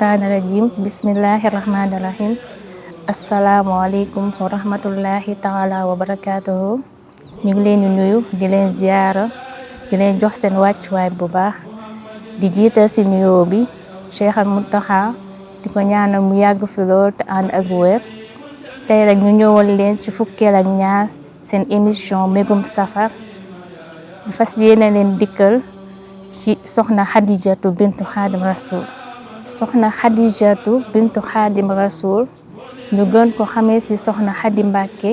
rajim. Bismillahirrahmanirrahim. Assalamualaikum warahmatullahi taala wabarakatuh. ñu ngi leen di nuyu di leen ziara di leen jox seen wàccuwaay bu baax di jiital si nuyoo bi Cheikh Al Mountakha di ko ñaanal mu yàgg fi lool te ànd ak wér. tey rek ñu ñëwal leen ci fukkeel ak ñaar seen émission Mbégum Safar di fas yéene leen dikkal ci soxna Xadijatu bintu Xaadim Rasul. soxna Xadijatu bintu Xaadim Rasul ñu gën ko xamee ci soxna Xadi Mbàkke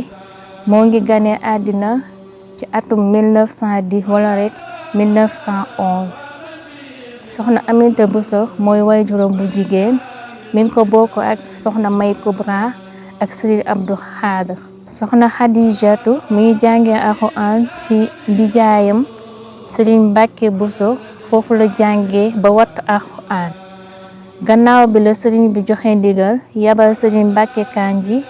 moo ngi ganee àddina ci atum 1910 wala rek 1911. soxna Aminta Bousso mooy waajuram bu jigéen mi ngi ko bokk ak soxna May Kubra ak Sëriñ Abdou Xaadir. soxna Xadijatu mi ngi jàngee Alxuraan ci ndijaayam Sëriñ Mbàkke Bousso foofu la jàngee ba wattu Alxuraan. gannaaw bi la sëriñ bi joxe ndigal yabal Sëriñ Mbàkke Kanji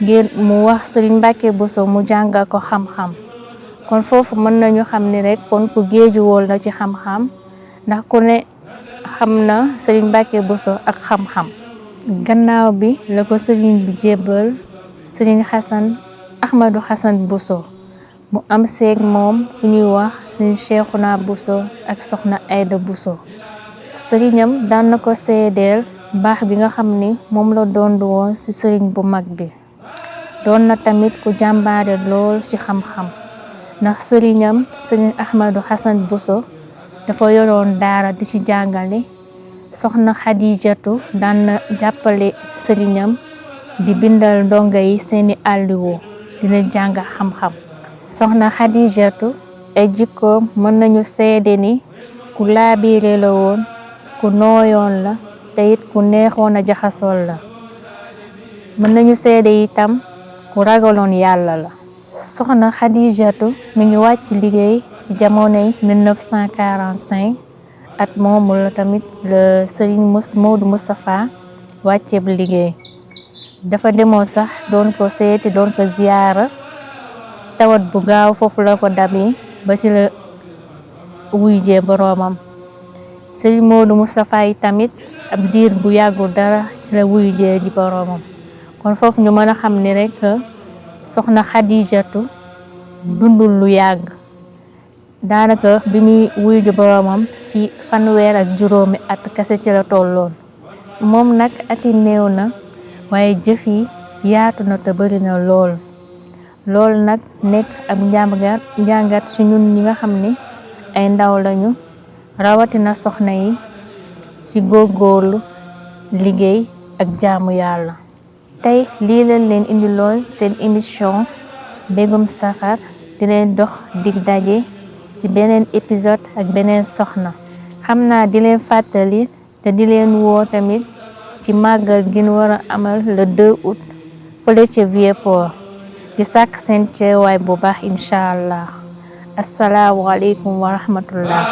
ngir mu wax Sëriñ Mbàkke Bousso mu jàngal ko xam-xam. kon foofu mën nañu xam ni rek kon ku géeju woon la ci xam-xam ndax ku ne xam na Sëriñ Mbàkke Bousso ak xam-xam. gannaaw bi la ko sëriñ bi jébbal Sëriñ Ahmadou Xasan Bousso mu am seeg moom ku ñuy wax Sëriñ Cheikhouna Bousso ak soxna Ayda Bousso. sëriñam daan na ko seedeel baax bi nga xam ni moom la doon woon ci sëriñ bu mag bi. doon na tamit ku jàmbaare lool ci xam-xam ndax sëriñam Sëriñ Ahmadou Xasan Bousso dafa yoroon daara di ci jàngale. soxna Xadijatu daan na jàppale sëriñam di bindal ndongo yi seeni àlliwoo dina jàng xam-xam. soxna Xadijatu ay jikkoom mën nañu seede ni ku laabiire la woon, ku nooyoon la te it ku neexoon a jaxasool la. mën nañu seede itam ku ragaloon yàlla la. soxna Xadijatu mi ngi wàcc liggéey ci jamonoy 1945 at moomu la tamit le Sëriñ Moodu Moustapha wàcceeb liggéey. dafa demoon sax doon ko seeti doon ko ziyaara tawat bu gaaw foofu la ko dabi ba ci la wuyjee boroomam. Sëriñ Moodu Moustapha yi tamit ab diir bu yàggul dara ci la wuyjee ji boroomam. kon foofu ñu mën a xam ni rek soxna Xadijatu dundul lu yàgg. daanaka bi muy wuy ji boroomam ci fanweer at kese ci la tolloon. moom nag ati néew na waaye jëf yi yaatu na te bari na lool. loolu nag nekk ab njàngat ci ñun ñi nga xam ni ay ndaw lañu rawatina soxna yi ci góorgóorlu liggéey ak jaamu yàlla. tey lii leen indiloon seen émission Mbégum Safar di leen dox dig daje ci beneen épisode ak beneen soxna. xam naa di leen fàttali te di leen woo tamit ci màggal gi ñu war a amal le 2 août fële ca Vieux-Port di sàkk seen teewaay bu baax incha allah. asalaamualeykum wa rahmatullah.